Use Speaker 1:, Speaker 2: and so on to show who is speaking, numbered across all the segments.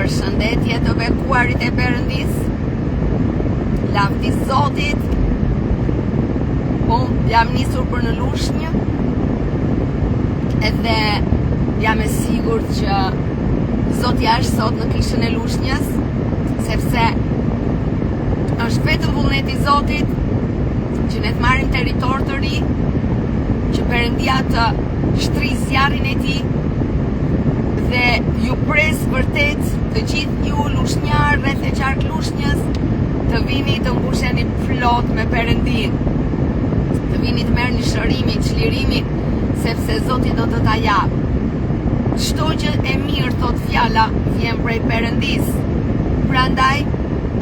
Speaker 1: Përshëndetje të bekuarit e Perëndisë. Lavdi Zotit. Po jam nisur për në Lushnjë. Edhe jam e sigurt që Zoti është sot në kishën e Lushnjës, sepse është vetëm vullneti i Zotit që ne të marrim territor të ri, që Perëndia të shtrijë zjarrin e tij dhe ju pres vërtet të gjithë ju lushnjarë rreth e qark Lushnjës të vini të mbusheni plot me Perëndinë. Të vini të merrni shërimin, çlirimin, sepse Zoti do të ta japë. Çdo gjë e mirë thotë fjala vjen prej Perëndisë. Prandaj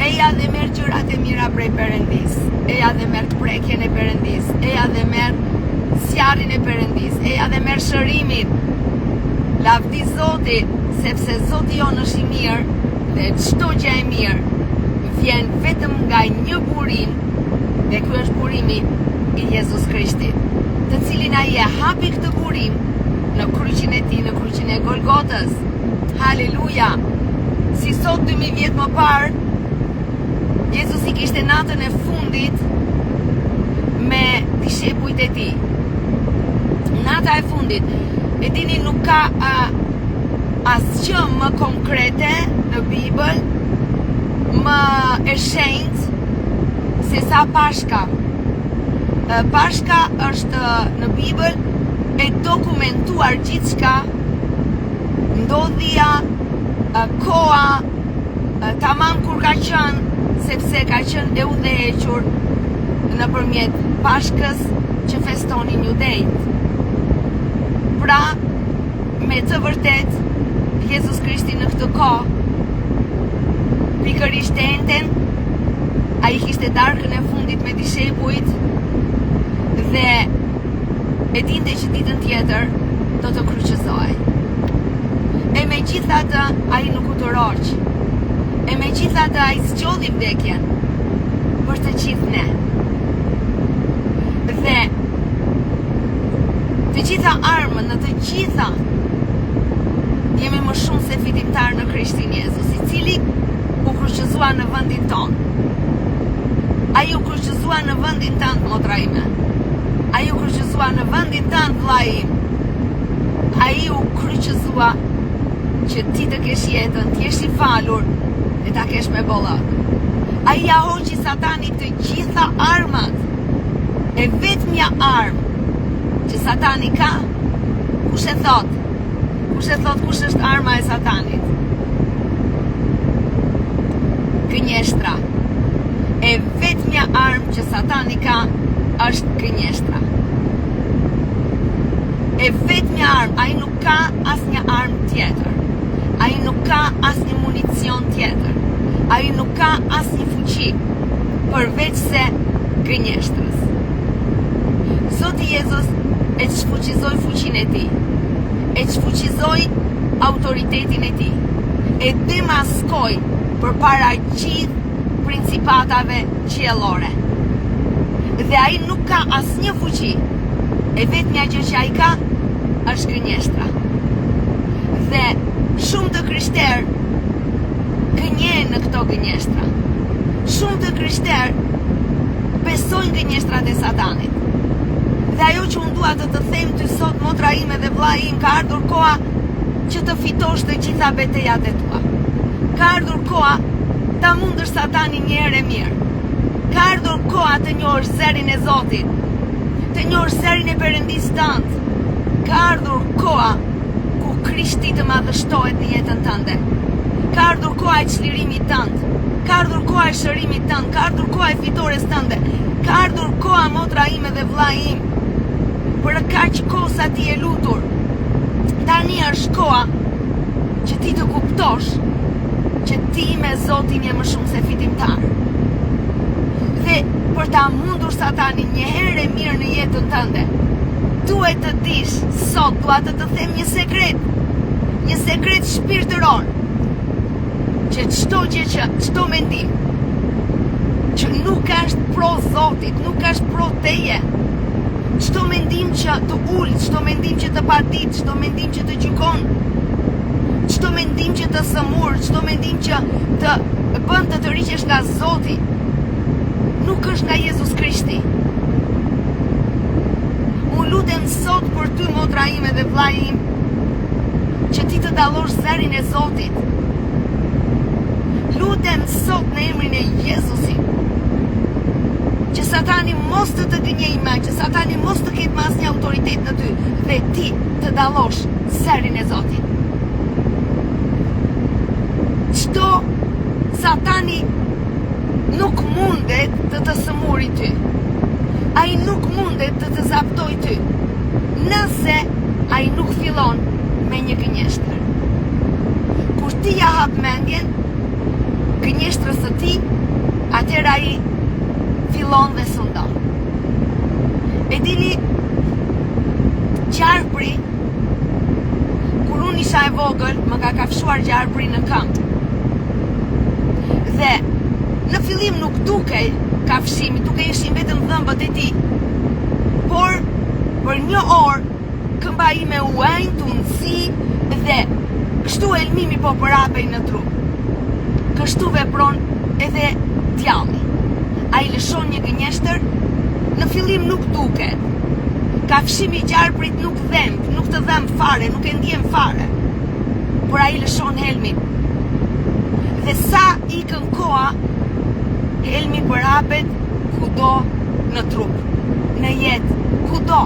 Speaker 1: eja dhe merr gjërat e mira prej Perëndisë. Eja dhe merr prekjen e Perëndisë. Eja dhe merr zjarrin e Perëndisë, eja dhe merr shërimin. Lavdi Zotit, sepse Zoti jonë është i mirë dhe çdo gjë e mirë vjen vetëm nga një burim dhe ky është burimi i Jezus Krishtit, të cilin ai e hapi këtë burim në kryqin e tij, në kryqin e Golgotës. Haleluja! Si sot 2000 vjet më parë, Jezusi kishte natën e fundit me dishepujt e tij. Nata e fundit. E dini nuk ka a, asgjë më konkrete në Bibël, më e shenjtë se sa Pashka. Pashka është në Bibël e dokumentuar gjithçka ndodhia, koha, Tamam kur ka qenë, sepse ka qenë e udhëhequr nëpërmjet Pashkës që festonin judejtë. Pra, me të vërtetë, Jezus Krishti në këtë kohë, pikërisht të enjten, ai kishte darkën e fundit me dishepujt dhe e dinte që ditën tjetër do të kryqëzohej. E megjithatë ai nuk u tërhoq. E megjithatë ai zgjodhi vdekjen për të gjithë ne. Dhe të gjitha armët në të gjitha jemi më shumë se fitimtarë në Krishtin Jezus, i cili u kryqëzua në vendin tonë. Ai u kryqëzua në vendin tënd, motra ime. Ai u kryqëzua në vendin tënd, vëllai im. Ai u kryqëzua që ti të kesh jetën, të jesh i falur dhe ta kesh me bollëk. Ai ia hoqi satanit të gjitha armët. E vetmja armë që satani ka, kush e thotë? Kush e thotë kush është arma e satanit? Gënjeshtra. E vetmja armë që satani ka është gënjeshtra. E vetmja armë, ai nuk ka asnjë armë tjetër. Ai nuk ka asnjë municion tjetër. Ai nuk ka asnjë fuqi përveçse gënjeshtrës. Zoti Jezus e çfuqizoi fuqinë e tij. E çfuqizoi autoritetin e tij. E demaskoi përpara gjithë principatave qiellore. Dhe ai nuk ka asnjë fuqi. E vetmja gjë që ai ka është gënjeshtra. Dhe shumë të krishterë gënjehen në këto gënjeshtra. Shumë të krishterë besojnë gënjeshtrat e satanit. Dhe ajo që unë dua të të them ty sot, motra ime dhe vëllai im, ka ardhur koha që të fitosh të gjitha betejat e tua. Ka ardhur koha ta mundësh satanin një herë e mirë. Ka ardhur koha të njohësh zërin e Zotit, të njohësh zërin e Perëndisë tënd. Ka ardhur koha ku Krishti të madhështohet në jetën tënde. Ka ardhur koha e çlirimit tënd. Ka ardhur koha e shërimit tënd, ka ardhur koha e fitores tënde. Ka ardhur koha motra ime dhe vëllai im. Për kaq kohë sa ti je lutur. Tani është koha që ti të kuptosh që ti me Zotin je më shumë se fitimtar. Dhe për ta mundur satanin një herë e mirë në jetën tënde, duhet të dish sot, dua të të them një sekret, një sekret shpirtëror, që çdo gjë që çdo mendim që nuk është pro Zotit, nuk është pro teje, çdo mendim që të ul, çdo mendim që të padit, çdo mendim që të gjykon, çdo mendim që të. të sëmur, çdo mendim që të bën të tërhiqesh nga Zoti, nuk është nga Jezus Krishti. Unë lutem sot për ty motra ime dhe vllai im, që ti të dallosh zërin e Zotit. Lutem sot në emrin e Jezusit, që Satani mos të të gënjejë më, që Satani mos të ketë më asnjë autoritet në ty dhe ti të dallosh zërin e Zotit. Çdo Satani nuk mundet të të sëmuri ty. Ai nuk mundet të të zaptojë ty. Nëse ai nuk fillon me një gënjeshtër. Kur ti ia hap mendjen gënjeshtrës së tij, atëherë ai fillon dhe sundon. E dini gjarpri kur unë isha e vogël, më ka kafshuar gjarpri në këmbë. Dhe në fillim nuk dukej kafshimi, dukeshin vetëm dhëmbët e tij. Por për një orë këmba ime u enjt, u nxi dhe kështu helmimi po përhapej në trup. Kështu vepron edhe djalli. Ai lëshon një gënjeshtër, në fillim nuk duket. Kafshimi i gjarprit nuk dhemb, nuk të dhemb fare, nuk e ndjen fare. Por ai lëshon helmin. Dhe sa ikën koha, helmi përhapet kudo në trup, në jetë, kudo.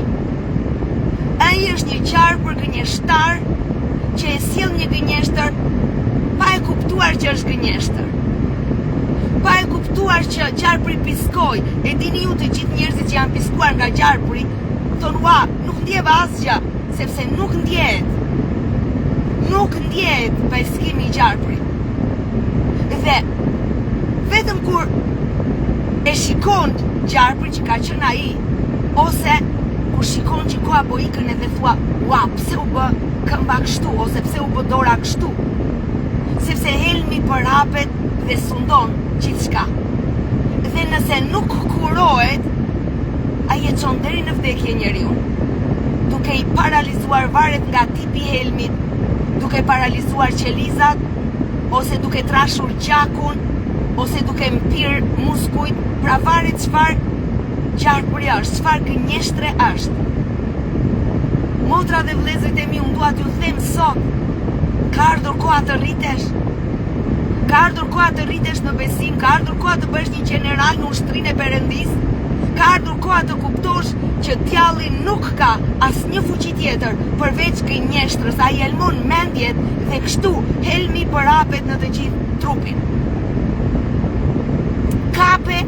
Speaker 1: Ai është një gjarpër gënjeshtar që e sjell një gënjeshtër pa e kuptuar që është gënjeshtër. Pa e kuptuar që gjarpri piskoi. E dini ju të gjithë njerëzit që janë piskuar nga gjarpri, thonë ua, nuk ndjeva asgjë, sepse nuk ndjehet. Nuk ndjehet piskimi i gjarprit. Dhe vetëm kur e shikon gjarprin që ka qenë ai, ose kur shikon që koha po ikën edhe thua, ua, pse u bë këmba kështu, ose pse u bë dora kështu, sepse helmi përhapet dhe sundon gjithçka. Dhe nëse nuk kurohet, ai e çon deri në vdekje njeriun, duke i paralizuar varet nga tipi i helmit, duke paralizuar qelizat, ose duke trashur gjakun, ose duke mpirë muskujt, pra varet çfarë gjarpri është, çfarë gënjeshtre është. Motra dhe vëllezërit e mi, unë dua t'ju them sot, ka ardhur koha të rritesh. Ka ardhur koha të rritesh në besim, ka ardhur koha të bëhesh një gjeneral në ushtrinë e Perëndisë. Ka ardhur koha të kuptosh që djalli nuk ka asnjë fuqi tjetër përveç gënjeshtrës. Ai helmon mendjet dhe kështu helmi përhapet në të gjithë trupin. Kape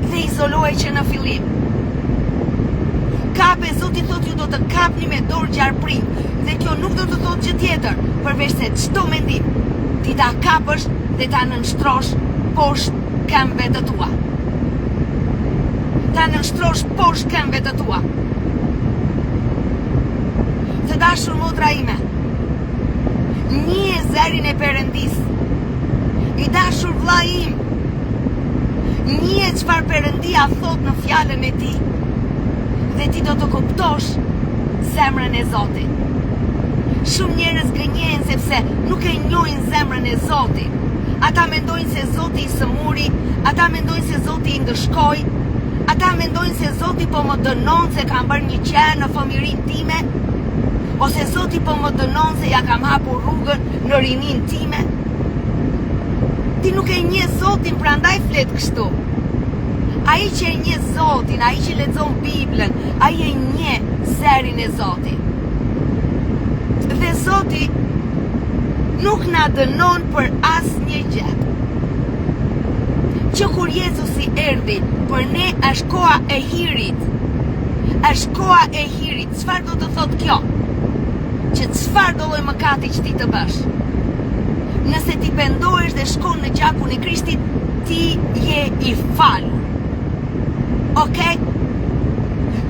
Speaker 1: dhe izoloje që në fillim. Kape, Zoti thotë ju do të kapni me dorë gjarprinjtë dhe kjo nuk do të thotë gjë tjetër, përveç se çdo mendim ti ta kapësh dhe ta nënshtrosh poshtë këmbëve të tua. Ta nënshtrosh poshtë këmbëve të tua. Të dashur motra ime, njihe zërin e Perëndisë. I dashur vëllai im, njihe çfarë Perëndia thotë në fjalën e tij. Dhe ti do të kuptosh zemrën e Zotit. Shumë njerëz gënjehen sepse nuk e njohin zemrën e Zotit. Ata mendojnë se Zoti i sëmuri, ata mendojnë se Zoti i ndëshkoi, ata mendojnë se Zoti po më dënon se kam bërë një gjë në fëmijërinë time, ose Zoti po më dënon se ia kam hapur rrugën në rininë time. Ti nuk e njeh Zotin, prandaj flet kështu. Ai që e njeh Zotin, ai që lexon Biblën, ai e njeh zërin e Zotit. Dhe Zoti nuk na dënon për asnjë gjë. Që kur Jezusi erdhi, për ne është koha e hirit. Është koha e hirit. Çfarë do të thotë kjo? Që çfarëdo lloj mëkati që ti të bësh? Nëse ti pendohesh dhe shkon në gjakun e Krishtit, ti je i falur. Ok?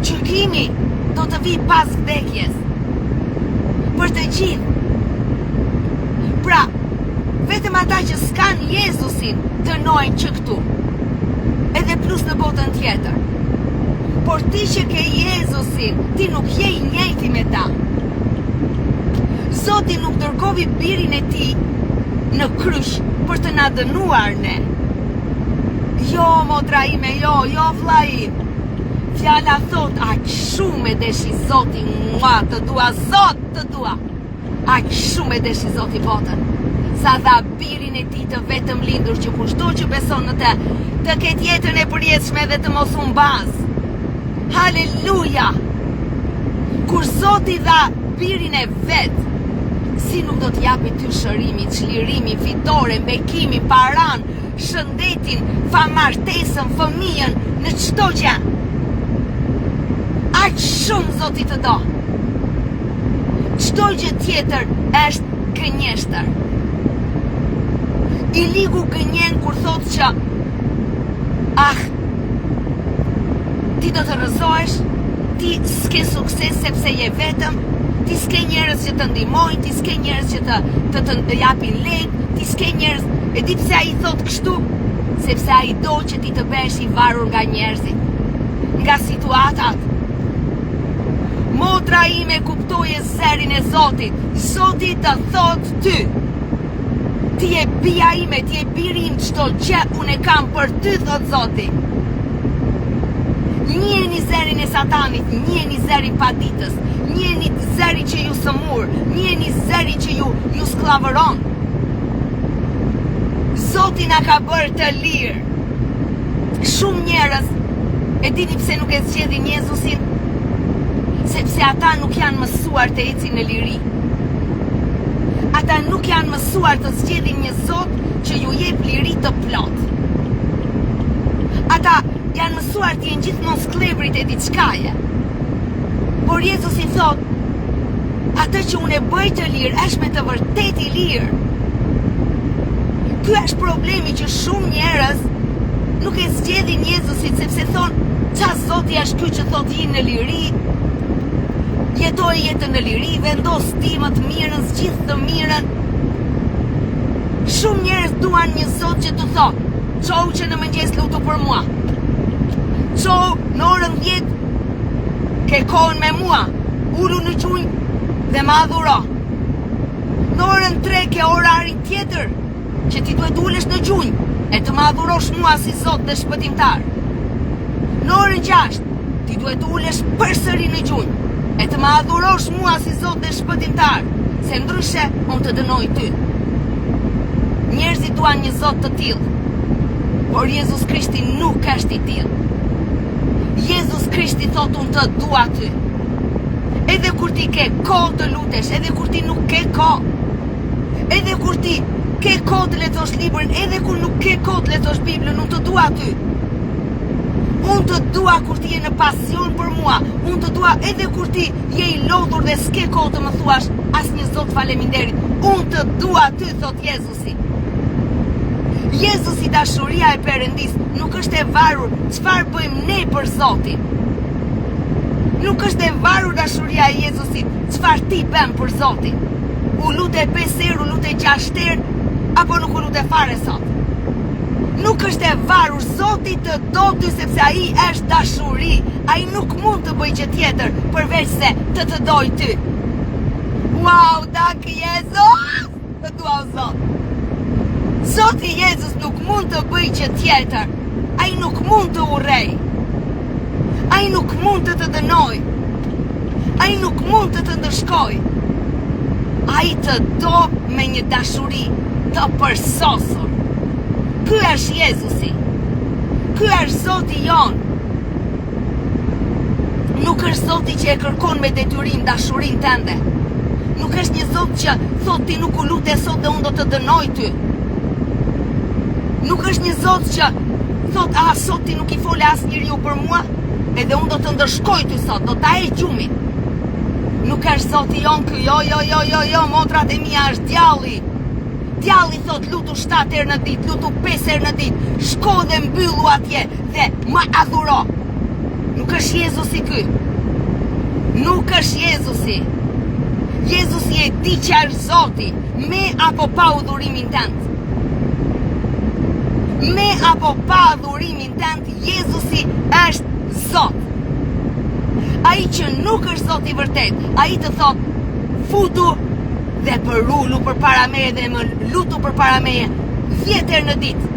Speaker 1: Gjykimi do të vijë pas vdekjes. Për të gjithë. Pra, vetëm ata që s'kanë Jezusin dënohen që këtu. Edhe plus në botën tjetër. Por ti që ke Jezusin, ti nuk je i njëjti me ta. Zoti nuk dërgoi birin e tij. në kryq për të na dënuar ne. Jo, motra ime, jo, jo, vllai im. Fjala thotë, aq shumë e deshi Zoti, mua, të dua, Zot, të dua. Aq shumë e deshi Zoti botën, sa dha birin e tij të vetëmlindur që kushdo që beson në të, të ketë jetën e përjetshme dhe të mos humbasë. Haleluja! Kur Zoti dha birin e vet, si nuk do të japi ty shërimin, çlirimin, fitoren, bekimin, paranë, shëndetin, fa martesën, fëmijën, në çdo gjë. Aq shumë Zoti të do. Çdo gjë tjetër është gënjeshtër. I ligu gënjen kur thotë që ah, ti do të rrëzohesh, ti s'ke sukses sepse je vetëm, ti s'ke njerëz që të ndihmojnë, ti s'ke njerëz që të të të, të japin lekë, ti s'ke njerëz, e di pse ai thotë kështu? Sepse ai do që ti të bëhesh i varur nga njerëzit, nga situatat. Motra ime kuptoje zërin e Zotit. Zoti të thotë ty. Ti je bija ime, ti je biri im, çdo gjë unë e kam për ty, thotë Zoti. Njiheni zërin e satanit, njiheni zërin paditës, njiheni zërin që ju sëmur, njiheni zërin që ju, ju skllavëron. Zoti na ka bërë të lirë. Shumë njerëz e dini pse nuk e zgjedhin Jezusin? Sepse ata nuk janë mësuar të ecin në liri. Ata nuk janë mësuar të zgjedhin një Zot që ju jep liri të plotë. Ata janë mësuar të jenë gjithmonë skllevërit e diçkaje. Por Jezusi thotë, atë që unë e bëj të lirë, është me të vërtetë i lirë. Ky është problemi që shumë njerëz nuk e zgjedhin Jezusin sepse thonë, ça zoti është ky që thotë ji në liri, jetoje jetën në liri, vendos ti më të mirën, zgjidh të mirën. Shumë njerëz duan një zot që t'u thotë, çohu që në mëngjes lutu për mua. Çohu në orën 10 ke kohën me mua, ulu në gjunjë dhe më adhuro. Në orën 3 ke orarin tjetër që ti duhet ulesh në gjunjë e të më adhurosh mua si Zot dhe shpëtimtar. Në orën 6 ti duhet ulesh përsëri në gjunjë e të më adhurosh mua si Zot dhe shpëtimtar, se ndryshe unë të dënoj ty. Njerëzit duan një Zot të tillë, por Jezus Krishti nuk është i tillë. Jezus Krishti thotë unë të dua ty. Edhe kur ti ke kohë të lutesh, edhe kur ti nuk ke kohë. Edhe kur ti ke kohë të lexosh librin, edhe kur nuk ke kohë të lexosh Biblën, unë të dua ty. Unë të dua kur ti je në pasion për mua. Unë të dua edhe kur ti je i lodhur dhe s'ke kohë të më thuash asnjë Zot faleminderit. Unë të dua ty, thotë Jezusi. Jezusi dashuria e Perëndisë nuk është e varur çfarë bëjmë ne për Zotin. Nuk është e varur dashuria e Jezusit çfarë ti bën për Zotin. U lute 5 herë, u lute 6 herë apo nuk u lute fare sot. Nuk është e varur Zoti të do ty sepse ai është dashuri. Ai nuk mund të bëjë gjë tjetër përveç se të të dojë ty. Wow, danke Jezus! Të dua o Zot. Zoti Jezus nuk mund të bëjë gjë tjetër. Ai nuk mund të urrejë. Ai nuk mund të të dënojë. Ai nuk mund të të ndëshkojë. Ai të do me një dashuri të përsosur. Ky është Jezusi. Ky është Zoti jonë. Nuk është Zoti që e kërkon me detyrim dashurinë tënde. Nuk është një Zot që thotë ti nuk u lute sot dhe unë do të dënoj ty. Nuk është një Zot që thotë a sot ti nuk i fole asnjeriu për mua, edhe unë do të ndëshkoj ty sot, do ta heq gjumin. Nuk është Zoti jonë ky, jo, jo, jo, jo, jo, motrat e mia është djalli. Djalli thotë lutu 7 herë në ditë, lutu 5 herë në ditë, shko dhe mbyllu atje dhe më adhuro. Nuk është Jezusi ky. Nuk është Jezusi. Jezusi e di që është Zoti, me apo pa adhurimin tënd. Me apo pa adhurimin tënd, Jezusi është Zot. Ai që nuk është Zot i vërtetë, ai të thotë, futu Dhe përulu përpara meje dhe më lutu përpara meje 10 herë në ditë.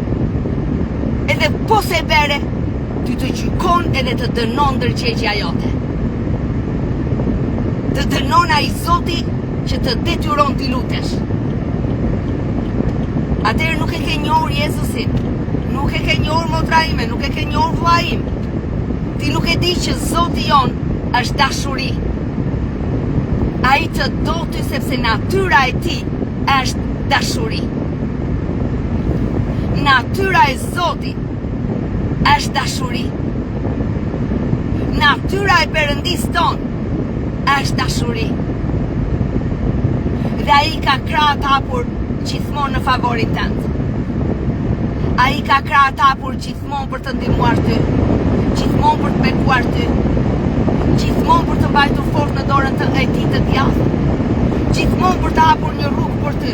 Speaker 1: Edhe po s'e bere, ty të gjykon edhe të dënon ndërgjegjja jote. Të dënon ai Zoti që të detyron t'i lutesh. Atëherë nuk e ke njohur Jezusin, nuk e ke njohur motra ime, nuk e ke njohur vëllai im. Ti nuk e di që Zoti jonë është dashuri. Ai të do ty sepse natyra e tij është dashuri. Natyra e Zotit është dashuri. Natyra e Perëndisë tonë është dashuri. Dhe ai ka krahët hapur gjithmonë në favorin tënd. Ai ka krahët hapur gjithmonë për të ndihmuar ty, gjithmonë për të bekuar ty, gjithmonë për të mbajtur fort në dorën të e tij të djathtë, gjithmonë për të hapur një rrugë për ty.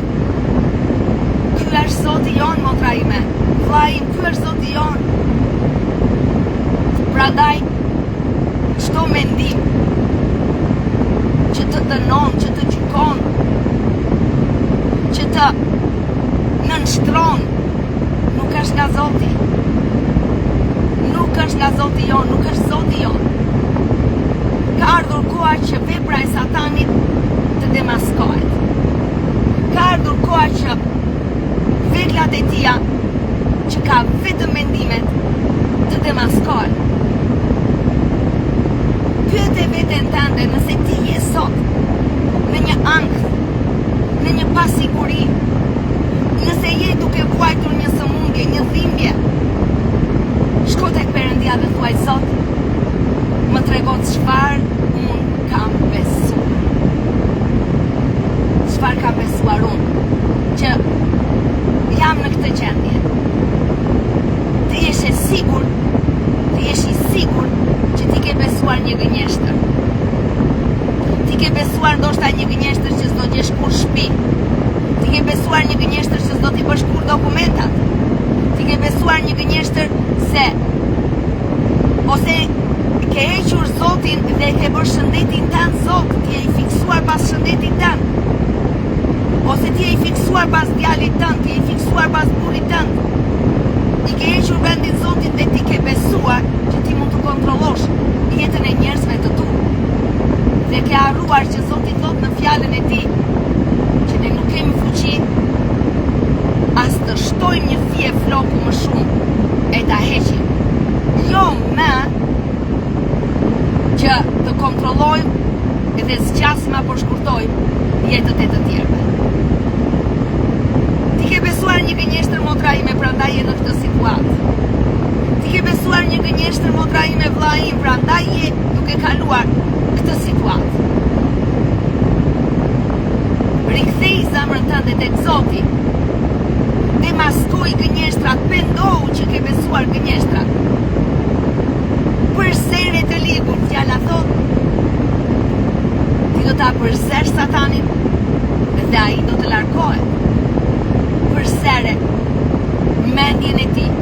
Speaker 1: Ky është Zoti jonë, motra ime, vëllai im, ky është Zoti jonë. Prandaj, çdo mendim që të dënon, që të gjykon, që të nënshtron, nuk është nga Zoti. Nuk është nga Zoti jonë, nuk është Zoti jonë. Ka ardhur koha që vepra e satanit të demaskohet. Ka ardhur koha që veglat e tija që ka vetëm mendimet të demaskohen. Pyete veten tënde nëse ti je sot në një ankth, në një pasiguri, nëse je duke vuajtur një sëmundje, një dhimbje, shko tek Perëndia dhe thuaj Zot, më trego çfarë unë kam besuar. Çfarë kam besuar unë që jam në këtë gjendje. Të jesh e sigurt, të jesh i sigurt që ti ke besuar një gënjeshtër. Ti ke besuar ndoshta një gënjeshtër që s'do gjesh kurrë shtëpi. Ti ke besuar një gënjeshtër që s'do t'i bësh kurrë dokumentat. Ti ke besuar një gënjeshtër se ose ke hequr Zotin dhe ke bërë shëndetin tënd Zot, ti je i fiksuar pas shëndetit tënd. Ose ti je i fiksuar pas djalit tënd, ti je i fiksuar pas burrit tënd. I ke hequr vendin Zotit dhe ti ke besuar që ti mund të kontrollosh jetën e njerëzve të tu. Dhe ke harruar që Zoti thotë në fjalën e tij që ne nuk kemi fuqi as të shtojmë një fije floku më shumë e ta heqim. Jo më që të kontrollojmë dhe zgjasim apo shkurtojmë jetët e të tjerëve. Ti ke besuar një gënjeshtër motra ime, prandaj je në këtë situatë. Ti ke besuar një gënjeshtër motra ime, vëllai im, prandaj je duke kaluar këtë situatë. Rikthej zemrën tënde tek Zoti. Demaskoji gënjeshtrat, pendohu që ke besuar gënjeshtrat. Përzere të ligun, fjala thotë, ti do ta përzesh satanin dhe ai do të largohet. Përzere mendjen e tij.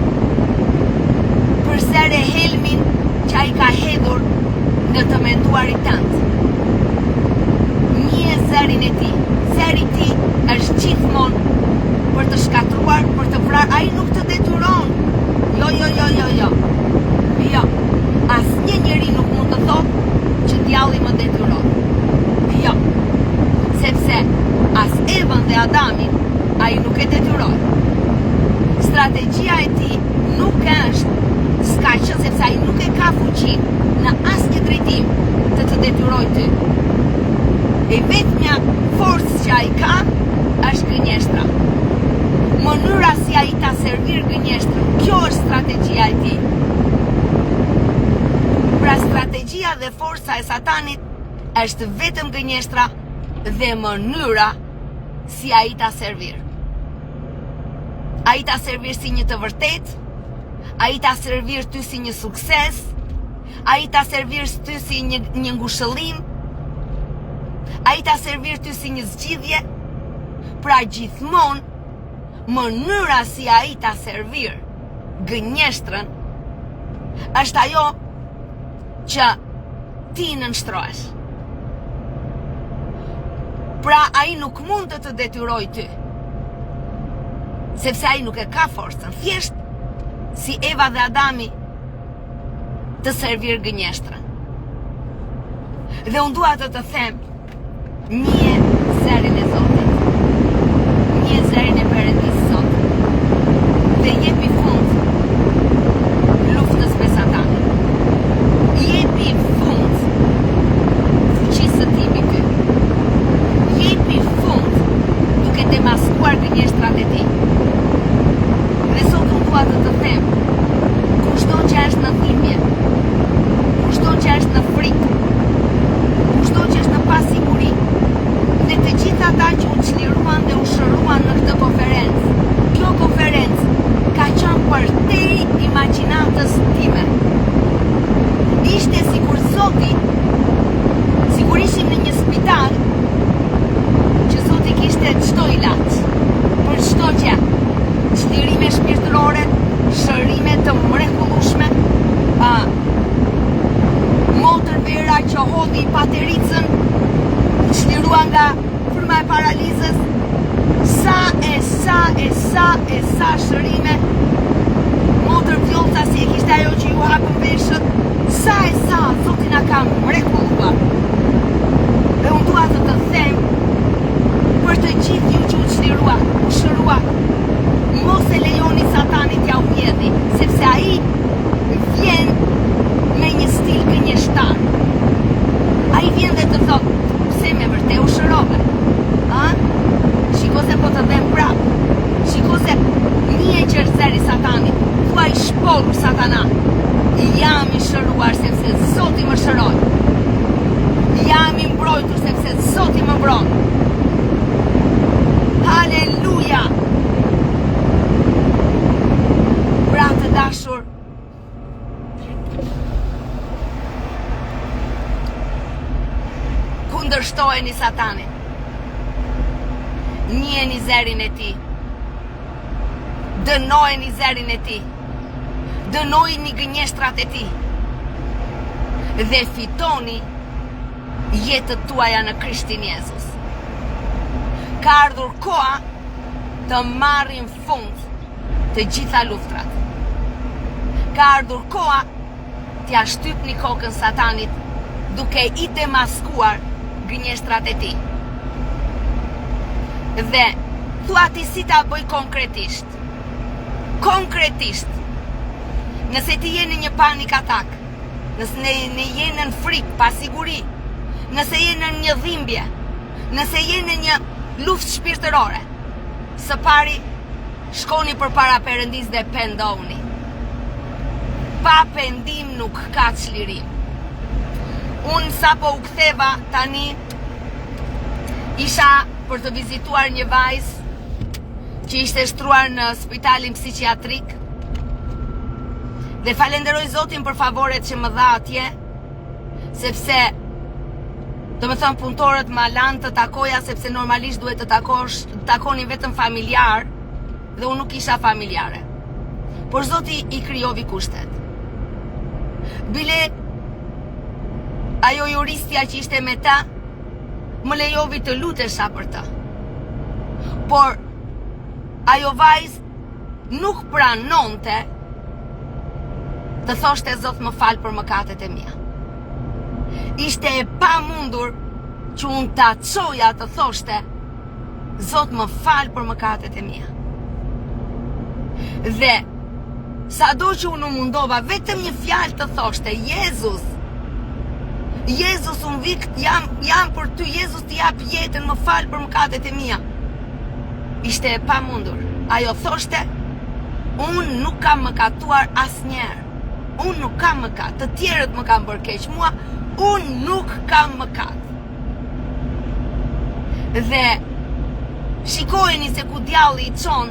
Speaker 1: Përzere helmin që ai ka hedhur në të menduarit tënd. Njihe zërin e tij. Zëri i tij është gjithmonë për të shkatërruar, për të vrarë. Ai nuk të detyron. Jo, jo, jo, jo, jo. Jo. Asnjë njeri nuk mund të thotë që djalli më detyron. Jo. Sepse as Evën dhe Adamin ai nuk e detyroi. Strategjia e tij nuk është, s'ka qenë sepse ai nuk e ka fuqinë në asnjë drejtim të të detyrojë ty. E vetmja forcë që ai ka është gënjeshtra. Mënyra si ai ta servir gënjeshtrën, kjo është strategjia e tij. Pra strategjia dhe forca e satanit është vetëm gënjeshtra dhe mënyra si ai ta servir. Ai ta servir si një të vërtetë, ai ta servir ty si një sukses, ai ta servir ty si një, një ngushëllim, ai ta servir ty si një zgjidhje, pra gjithmonë mënyra si ai ta servir gënjeshtrën është ajo që ti nënshtrohesh. Pra ai nuk mund të të detyrojë ty. Sepse ai nuk e ka forcën. Thjesht si Eva dhe Adami të servir gënjeshtrën. Dhe unë dua të të them, Njihe zërin e Zotit. Njihe zërin e Perëndisë sot. Dhe jepi fund luftës me Satanin. Jepi fund fuqisë së tij mbi ty. Jepi fund duke demaskuar gënjeshtrat e tij. Dhe sot unë dua të të them, kushdo që është në dhimbje, kushdo që është në frikë, kushdo që është në pasiguri, dhe të gjithë ata që u çliruan dhe u shëruan në këtë konferencë, kjo konferencë ka qenë përtej imagjinatës time. Ishte sikur Zoti, sikur ishim në një spital, që Zoti kishte çdo ilaç, për çdo gjë, çlirime shpirtërore, shërime të mrekullueshme, a, Motër Vera që hodhi patericën, u çlirua nga fryma e paralizës, sa e sa e sa e sa shërime, motër Vjollca si e kishte ajo që iu hapën veshët, sa e sa, Zoti na ka mrekulluar. Dhe unë dua të të them, për të gjithë ju që u çlirua, u shërua, mos e lejoni satanin t'jua vjedhi, sepse ai vjen me një stil gënjeshtar. Ai vjen dhe të thotë, pse me vërtet u shërove? A? Shiko se po të dhemb prapë. Shiko se njihe që është zëri i satanit. Thuaj i shporru satana. Jam i shëruar sepse Zoti më shëroi. Jam i mbrojtur sepse Zoti më mbron. Haleluja! Pra të dashur, kundërshtojeni satanin. Njiheni zërin e tij. Dënojeni zërin e tij. Dënojini gënjeshtrat e tij. Dhe fitoni jetët tuaja në Krishtin Jezus. Ka ardhur koha të marrin fund të gjitha luftrat. Ka ardhur koha t'ia shtypni kokën satanit duke i demaskuar gënjeshtrat e tij. Dhe thua ti si ta bëj konkretisht. Konkretisht. Nëse ti je në një panic attack, nëse ne, ne je në frikë, pasiguri, nëse je në një dhimbje, nëse je në një luftë shpirtërore, Së pari, shkoni përpara Perëndisë dhe pendohuni. Pa pendim nuk ka çlirim. Unë sapo u ktheva tani isha për të vizituar një vajzë që ishte shtruar në spitalin psikiatrik dhe falenderoj Zotin për favoret që më dha atje sepse domethënë punëtorët ma lanë të takoja sepse normalisht duhet të takosh, të takonin vetëm familjarë dhe unë nuk isha familjare. Por Zoti i krijovi kushtet. Bile ajo juristja që ishte me ta më lejovi të lutesha për të. Por ajo vajzë nuk pranonte të thoshte Zot më fal për mëkatet e mia. Ishte e pamundur që unë ta çoja të thoshte Zot më fal për mëkatet e mia. Dhe sado që unë u mundova vetëm një fjalë të thoshte Jezus Jezus unë vik jam jam për ty Jezus të jap jetën më fal për mëkatet e mia. Ishte e pamundur. Ajo thoshte, unë nuk kam mëkatuar asnjëherë. Unë nuk kam mëkat. Të tjerët më kanë bërë keq mua, unë nuk kam mëkat. Dhe shikojeni se ku djalli i çon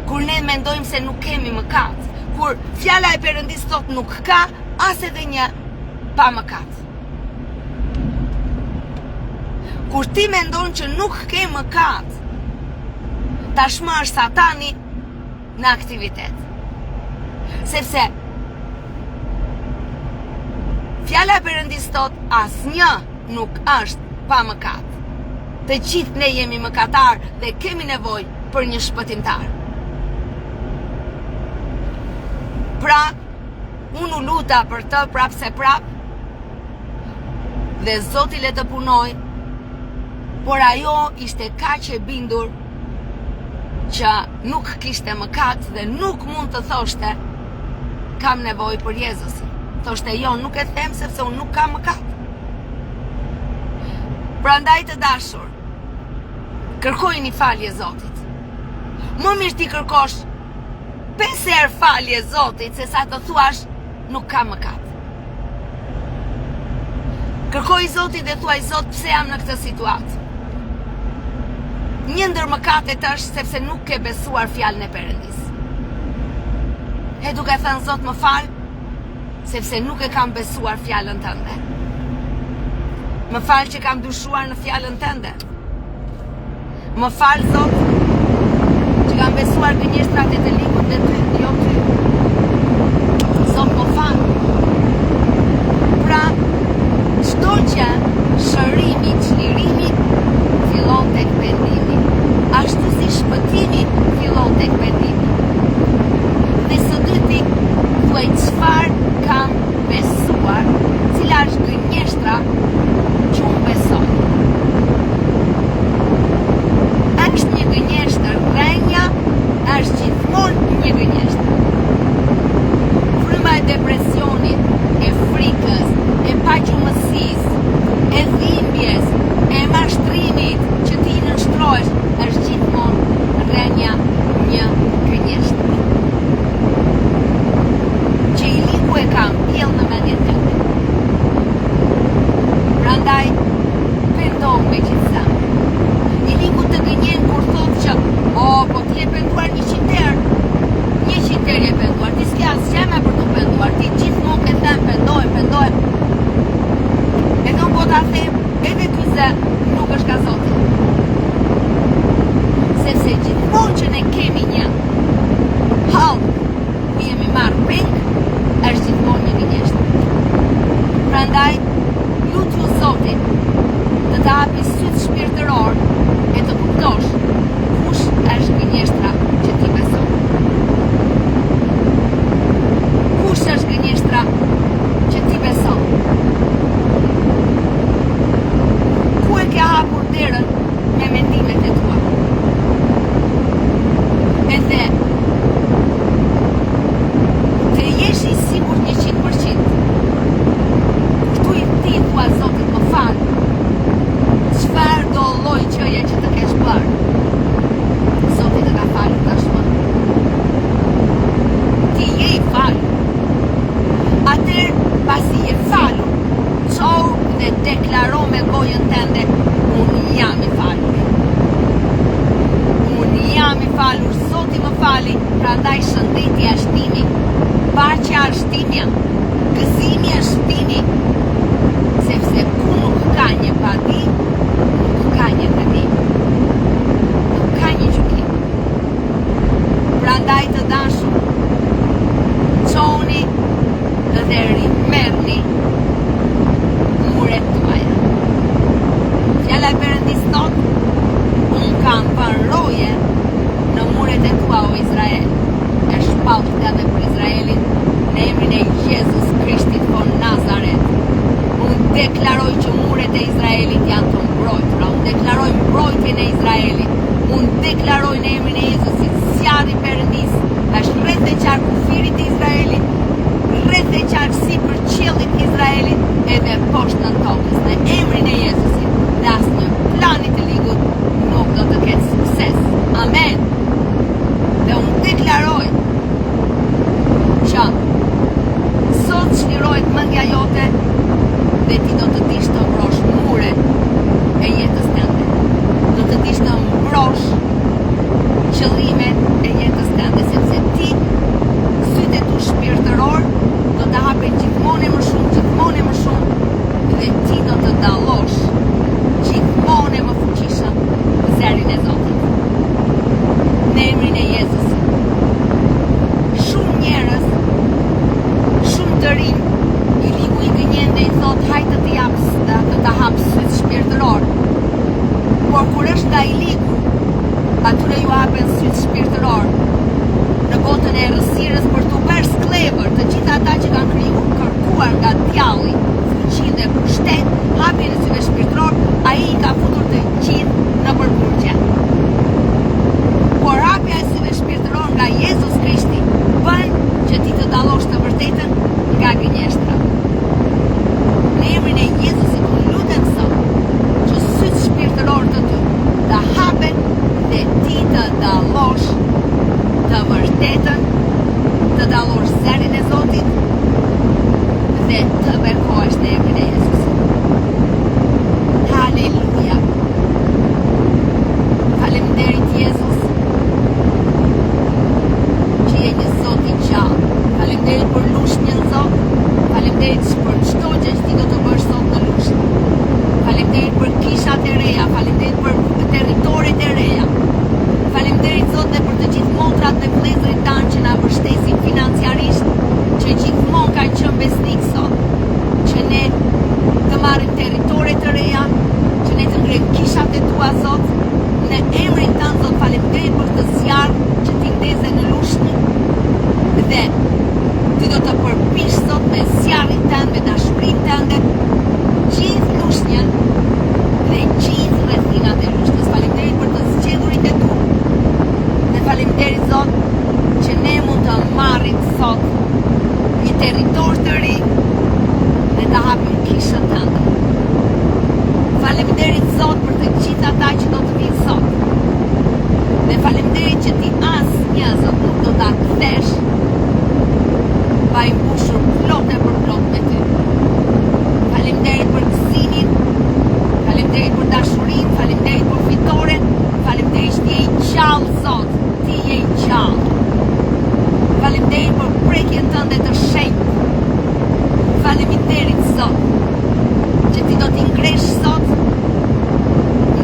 Speaker 1: kur ne mendojmë se nuk kemi mëkat. Kur fjala e Perëndisë thotë nuk ka as edhe një pa mëkat. Kur ti mendon që nuk ke mëkat, tashmë është satani në aktivitet. Sepse fjala e Perëndisë thotë asnjë nuk është pa mëkat. Të gjithë ne jemi mëkatarë dhe kemi nevojë për një shpëtimtar. Pra, unë u luta për të prapë se prapë dhe Zoti le të punojë, por ajo ishte kaq e bindur që nuk kishte mëkat dhe nuk mund të thoshte kam nevojë për Jezusin. Thoshte jo, nuk e them sepse unë nuk kam mëkat. Prandaj të dashur, kërkojini falje Zotit. Më mirë t'i kërkosh pesë herë falje Zotit se sa të thuash nuk kam mëkat. Kërkoji Zotit dhe thuaj Zot pse jam në këtë situatë. Një ndër mëkatet është sepse nuk ke besuar fjalën e Perëndisë. E duke thënë Zot më fal, sepse nuk e kam besuar fjalën tënde. Më fal që kam dyshuar në fjalën tënde. Më fal Zot që kam besuar gënjeshtrat e të ligut dhe ty, jo ty. Zot më fal. Pra, çdo gjë, shërimi, çlirimi fillon tek pendimi. Ashtu si shpëtimi fillon tek pendimi. Dhe së dyti, thuaj çfarë kam besuar, cila është gënjeshtra që unë besoj. Është një gënjeshtër, rrenja është gjithmonë një gënjeshtër. Fryma e depresionit, e frikës, e pagjumësisë, e dhimbjes, e mashtrimit që ti i nënshtrohesh, është gjithmonë rrenja një gënjeshtër. Që i ligu e ka mbjellë në mendjen tënde. Prandaj, pendohu me gjithë zemër. I ligu të gënjen kur thotë që, o, oh, po ti je penduar 100 herë. 100 herë je penduar, ti s'ke asgjë më për t'u penduar, ti gjithmonë ke thënë pendohem, pendohem. Edhe unë po ta them, edhe ky zë nuk është nga Zoti. Sepse gjithmonë që ne kemi një hall ku jemi marrë peng, është gjithmonë një gënjeshtër. Prandaj, lutju Zotit të të hapi sytë shpirtëror e të kuptosh kush është gënjeshtra që ti beson. Kush është gënjeshtra që ti beson? Ku e ke hapur derën me mendimet e tua? Edhe të jesh i sigurt 100%. Kur ti i thua Zotit më fal, çfarëdo lloj gjëje që të kesh bërë, Zoti të ka falur tashmë. Ti je i falur. Atëherë, pasi je falur, çohu dhe deklaro me gojën tënde, unë jam i falur. Unë jam i falur, Zoti më fali, prandaj shëndeti është imi, paqja është imja, gëzimi është imi, sepse ku nuk ka një padi, nuk ka një dënim, nuk ka një gjykim. Prandaj të dashur, çohuni dhe rimerrni muret tuaja. Fjala e Perëndisë thotë, unë kam vënë roje në muret e tua o Izrael. E shpall këtë edhe për Izraelin në emrin e Jezus Krishtit von Nazaret. Unë deklaroj që muret e Izraelit janë të mbrojtura. Unë deklaroj mbrojtjen e Izraelit. Unë deklaroj në emrin e Jezusit, zjarri i Perëndisë është rreth e qark kufirit të Izraelit, rreth e qark sipër qiellit të Izraelit edhe poshtë nën tokës, në emrin e Jezusit, dhe asnjë plan i të ligut nuk do të ketë sukses. Amen. Dhe unë deklaroj që sot çlirohet mendja jote dhe ti do të dish të mbrosh muret e jetës tënde. Do të dish të mbrosh qëllimet e jetës tënde, sepse ti sytë e tu shpirtëror do të hapen gjithmonë e më shumë, gjithmonë e më shumë dhe ti do të dallosh gjithmonë e më fuqishëm zërin e Zotit. Në emrin e Jezusit. Shumë njerëz, shumë të rinj, i ligu i gënjen dhe i thotë hajt të të jap të të hap sytë shpirtëror. Por kur është nga i ligu, atyre ju hapen sytë shpirtëror në botën e errësirës për t'u bërë skllevër të gjithë ata që kanë kriju, kërkuar nga djalli fuqi dhe pushtet, hapjen e syve shpirtëror, ai i ka futur të gjithë nëpër burgje. Por hapja e syve shpirtëror nga Jezus Krishti bën që ti të dallosh të vërtetën nga gënjeshtra. Në emrin e Jezusit unë lutem sot që sytë shpirtëror të tu të hapen dhe ti të dallosh të vërtetën, të dallosh zërin e Zotit dhe të bekohesh në emrin e Jezusit. Haleluja. Faleminderit Jezus që je një Zot i gjallë. Faleminderit për Lushnjën Zot. Faleminderit për çdo gjë që ti do të bësh sot në Lushnjë. Faleminderit për kishat e reja, faleminderit për territoret e reja. Faleminderit Zot dhe për të gjithë motrat dhe vëllezërit tanë që na mbështesin financiarisht, që gjithmonë kanë qenë besnik sot, që ne të marrim territore të reja, që ne të ngrejmë kishat e tua Zot, në emrin tënd Zot faleminderit për këtë zjarr që ti ndeze në Lushnjë dhe ti do të përpish Zot me zjarrin tënd, me dashurinë tënde, gjithë Lushnjën dhe gjithë rrethinat e Lushnjës. Faleminderit për të zgjedhurit e tu. Dhe faleminderit Zot që ne mund të marrim sot një territor të ri dhe të hapim kishën tënde. Faleminderit Zot për të gjithë ata që do të vinë sot. Dhe faleminderit që ti asnjë Zot nuk do ta kthesh pa i mbushur plot e për plot me ty. Faleminderit për gëzimin, faleminderit për dashurinë, faleminderit për fitoren, faleminderit që ti je i gjallë Zot, ti je i gjallë. Faleminderit për prekjen tënde të shenjtë. Faleminderit Zot, që ti do t'i ngresh sot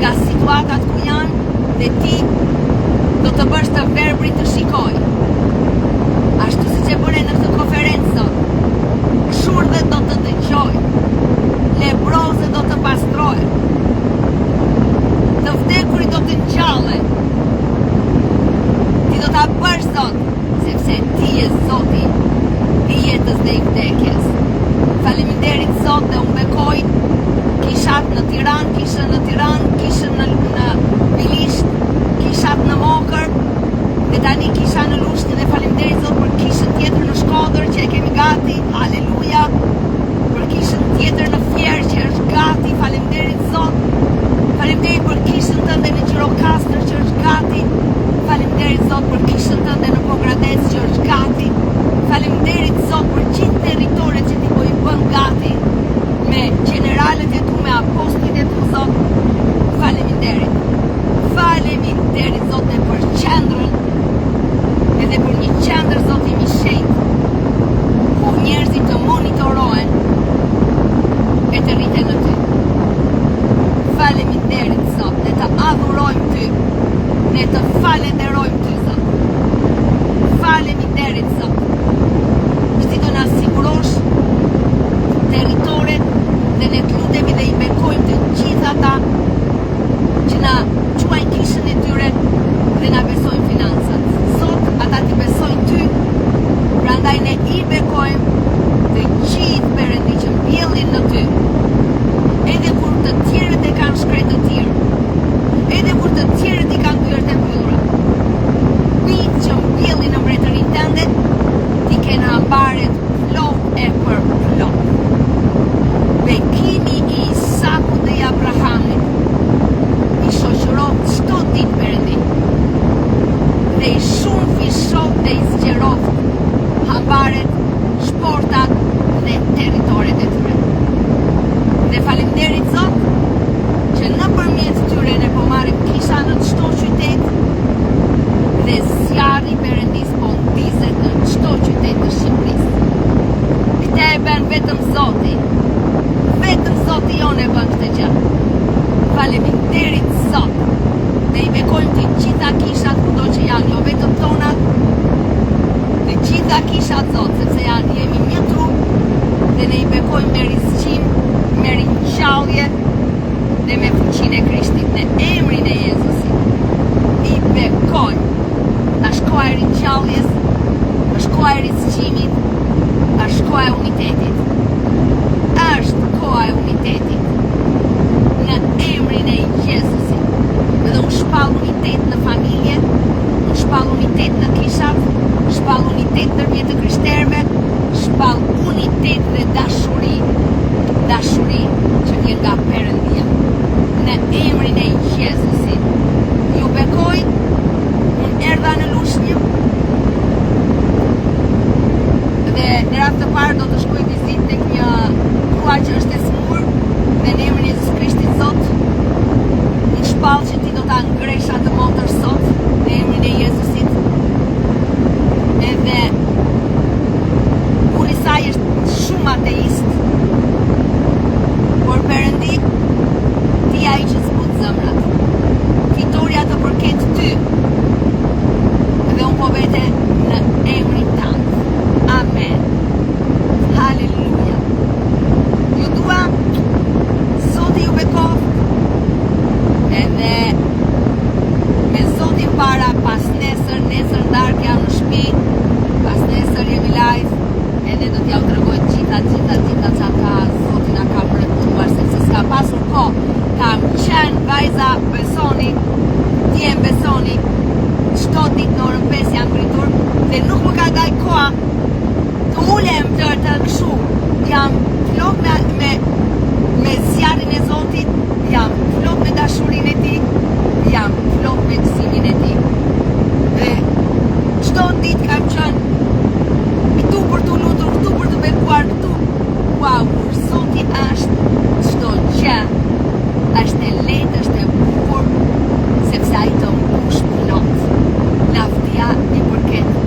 Speaker 1: nga situatat ku janë dhe ti do të bësh të verbrit të shikojë. Ashtu siç e bëre në këtë konferencë sot. Shurdhët do të dëgjojë. Lebrozët do të pastrohen. Të vdekurit do të ngjallen. Ti do ta bësh Zot, sepse ti je Zoti i jetës dhe i vdekjes. Faleminderit Zot dhe unë bekoj kishat në Tiranë, kishën në Tiranë, kishën në, në Bilisht, kishat në Mokër, dhe tani kisha në Lushnjë dhe faleminderit Zot për kishën tjetër në Shkodër që e kemi gati, aleluja, për kishën tjetër në Fier që është gati, faleminderit Zot. Faleminderit për kishën tënde në Gjirokastër që është gati. Faleminderit Zot për kishën tënde në Pogradec që është gati. Faleminderit Zot për gjithë territoret që ti po i bën gati me gjeneralët e tu, me apostujt e tu Zot. Faleminderit. Faleminderit Zot dhe për qendrën edhe për një qendër Zot im i shenjtë ku njerëzit të monitorohen e të rriten në ty. Faleminderit Zot, ne të adhurojmë ty. Ne të falenderojmë ty Zot. Faleminderit Zot. Që ti do na sigurosh territoret dhe ne të lutemi dhe i bekojmë të gjithë ata që na quajnë kishën e tyre dhe na besojnë financat. Zot, ata t'i besojnë ty, prandaj ne i bekojmë të gjithë Perëndi që mbjellin në ty. Edhe kur të tjerët e kanë shkretëtirë, edhe kur të tjerët i kanë dyert e mbyllura. Bijtë që mbjellin në mbretërinë tënde, t'i kenë hambaret plot e për plot. Bekimi i Isakut dhe i Abrahamit i shoqëroftë çdo ditë Perëndi dhe i shumëfishoftë dhe i zgjeroftë hambaret, shportat dhe territoret e tyre. Dhe faleminderit Zot që nëpërmjet tyre ne po marrim kisha në çdo qytet dhe zjarri i Perëndisë po ndizet në çdo qytet të Shqipërisë. Këtë e bën vetëm Zoti. Vetëm Zoti jonë e bën këtë gjë. Faleminderit Zot. Dhe i bekojmë të gjitha kishat kudo që janë, jo vetëm tonat, të gjitha kishat Zot, sepse janë jemi një trup dhe ne i bekojmë me rizgjim, me ringjallje. Dhe me fuqinë e Krishtit në emrin e Jezusit. I bekoj. Është koha e ringjalljes, është koha e rizgjimit, është koha e unitetit. Është koha e unitetit. Në emrin e Jezusit. Dhe unë shpall unitet në familje, unë shpall unitet në kishat, shpall unitet ndërmjet të krishterëve, shpall unitet dhe dashuri, dashuri që vjen nga Perëndia. Në emrin e Jezusit. Ju bekoj. Unë erdha në Lushnjë. Dhe në radhë të parë do të shkoj vizitë tek një grua që është e smur dhe në emrin e Jezus Krishtit Zot, unë shpall që ti do ta ngresh atë motër sot në emrin e Jezusit. Edhe burri i saj është shumë ateist. Por Perëndi, ti je ai që zbut zemrat. Fitorja të përket ty. Dhe unë po vete në emrin tënd. Amen. Haleluja. Ju dua. Zoti ju bekoftë. Edhe me Zotin para pas nesër, nesër në darkë jam në shtëpi. Pas nesër jemi live. Edhe do t'jua tregoj të gjitha, të gjitha, të gjitha ça ka Zoti na ka mrekulluar sepse s'ka pasur kohë. Kam qenë vajza besoni, djem besoni, çdo ditë në orën 5 jam ngritur dhe nuk më ka dalë koha të ulem të të kështu. Jam plot me me me zjarrin e Zotit, jam plot me dashurinë e tij, jam plot me gëzimin e tij. Dhe çdo ditë kam qenë këtu për t'u lutur, këtu për të bekuar, këtu. Wow, kur Zoti është çdo gjë është e lehtë, është e bukur, sepse ai të mbush plot. Lavdia i përket.